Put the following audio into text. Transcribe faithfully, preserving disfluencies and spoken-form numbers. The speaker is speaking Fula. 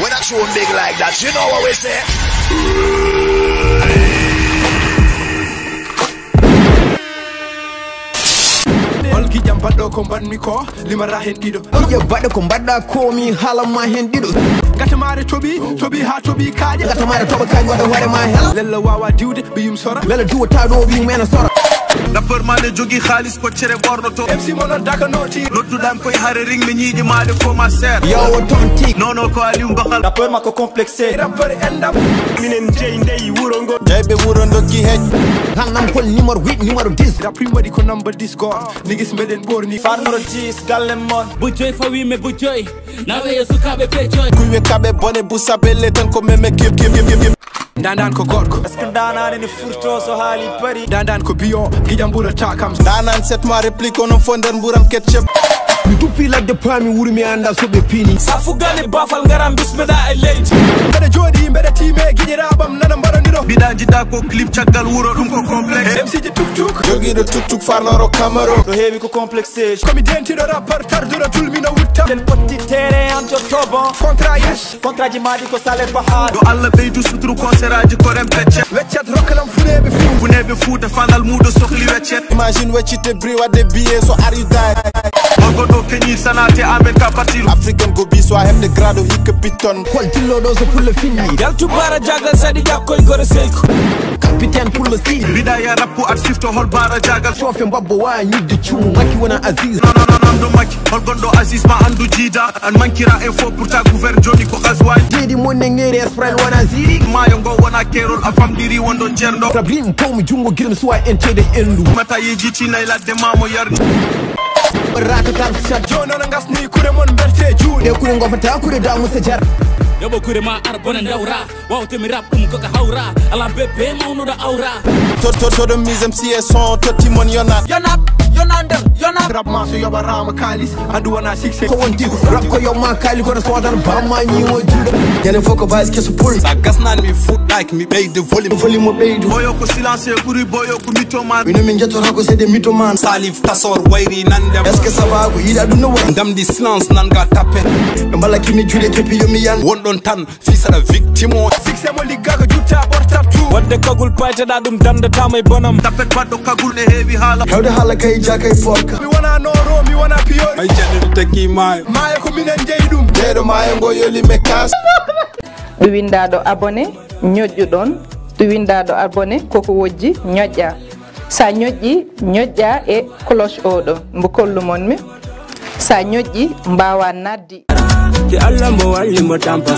When a tune big like that, you know what we say. Hol gijam baɗɗo ko mbaɗmi ko, limara hen ɗiɗo. Gijam baɗɗo ko mbaɗɗa ko, mi haalama hen ɗiɗo. Gatamaare toɓi, toɓi haa toɓi kaaƴe. Gatamaare toɓa kaaƴe, waɗa hoore ma hel. Lella wawa diwde, ɓiyum sora. Lella duwata ɗo, ɓiyum ena sora. Rappeur ma ne jogi xaalis ko cere ɓornoto. M C mo noon dakanoti. Nodduɗam koye hare ring mi ñiiƴi maɗe ko ma seer. Yo o tonti. Nono ko Aliou Mbaxal. Rappeur ma ko complexé. Rappeur endam. Minen jeyi ndey wuro ngo. Jeyɓe wuro ndokki hej. Hannam hol numéro huit, numéro dix. Rappeur waɗi ko number dix go. Nigis meɗen ɓorni. Farnoro dix, galle mon. Bu joy fawi me bu joy. Nawe yo sukaaɓe pe joy. Kuywe kaɓe bone bu sabele tan ko meme kip kip kip kip. Dandan ko gorko. Est-ce que danani ne furto so haali pari? Dandan ko biyo, giƴam ɓurata kam. Danan set ma réplique onon fof nder mburam ketchup. Mi duppi ladde paami wuri mi annda so ɓe pini. Safugani bafal ngaram bismida e leydi. Mbeɗa jooɗi, mbeɗa tiime, giƴiraaɓam nana mbaroniro. Mbiɗa jiɗa ko clip caggal wuro, ɗum ko complexe. M C ji tuk tuk. Jogiiɗo tuk tuk farnoro kamaro. Ɗo heewi ko complexeji. Komi dentiɗo rappeur tarduro tulmino wutta. Sen potti tere am jotto bon. Contrat yes. Contrat ji maɗi ko salaire baha. Yo Allah ɓeydu suturu concert aji ko rem pecce. Weccet rokkalam funeeɓe fuu. Funeeɓe fuu de fanal muuɗo sohli weccet. Imagine weccite bri wadde billet so ari day. On goɗɗo keñi sanate amen ka parti. African go bi so a heɓde grado hikka pitton. Hol dilloɗo so pulla finni. Yaltu bara jagal saɗi ƴakkoy gore seyko. Capitaine pulla si. Mbiɗa ya rappu at sifto hol bara jagal. Cofe mbabbo wa ñidde cuumu makki wona Aziz. Non, non, non, non, ɗo makki. Hol gonɗo Aziz ma anndu jiida. An mankira info pour ta gouverne joni ko Azwai. Jeeɗi mon ne ŋeeri Esprel wona Ziri. Maayo ngo wona keerol a famɗiri wonɗo ceerɗo. Sablim pawmi junngo giɗam suwa en ceede endu. Mata yejiti nay ladde mamo yarni. Ratatal chat. Joni ono ngasni kure mon mberte juuɗe. Ɗe kure ngofata kure damusa jar. Yoɓo kure ma ar bone ndawra. Wawtemi rap ɗum ko ka hawra. Ala bebbe mawnuɗo awra. To to to ɗo mise M C e son totti mon yonat. Yonat, yonat nder, yonat. Rap ma so yoɓarama kalis, andu wona succès. Ko wonti rap ko yomma kali kono sodan bamma ñiwo juuɗo. Ñande fof ko base keso pul. Sa gasnan mi fuɗɗaki mi ɓeyde volume. Volume mo ɓeydu. Boyo ko silence ɓuri boyo ko mythomane. Mino min jettora ko seede mythomane. Salif tasor wayri nande. Est-ce que ça va ko yiɗa ɗum no wayi? Ndamdi silence nanga tappet. Ɓe mballa kimi juuɗe keppi yomi yan. Wonɗon tan. Fii saɗa victime o. Succès mo ligga ko jutta ɓortat tout. Wadde kagul payteɗa ɗum dandatama e bonam. Tappet baɗɗo kagul ne heewi haala. Hewde haala kay ja kay porka. Mi wona noro, mi wona piyori. Ay jaɗuɗo tekki maayo. Maayo ko minen jeyi ɗum. Jeyɗo maayo ngo yoli me kas. Ɗum windaɗo abonné, ñoƴƴu ɗon. Ɗum windaɗo abonné, koko wojji, ñoƴƴa. Sa ñoƴƴi, ñoƴƴa e cloche oɗo. Mbo kollu mon mi. Sa ñoƴƴi, mbawa naddi. Ki Allah mo walli mo tampa.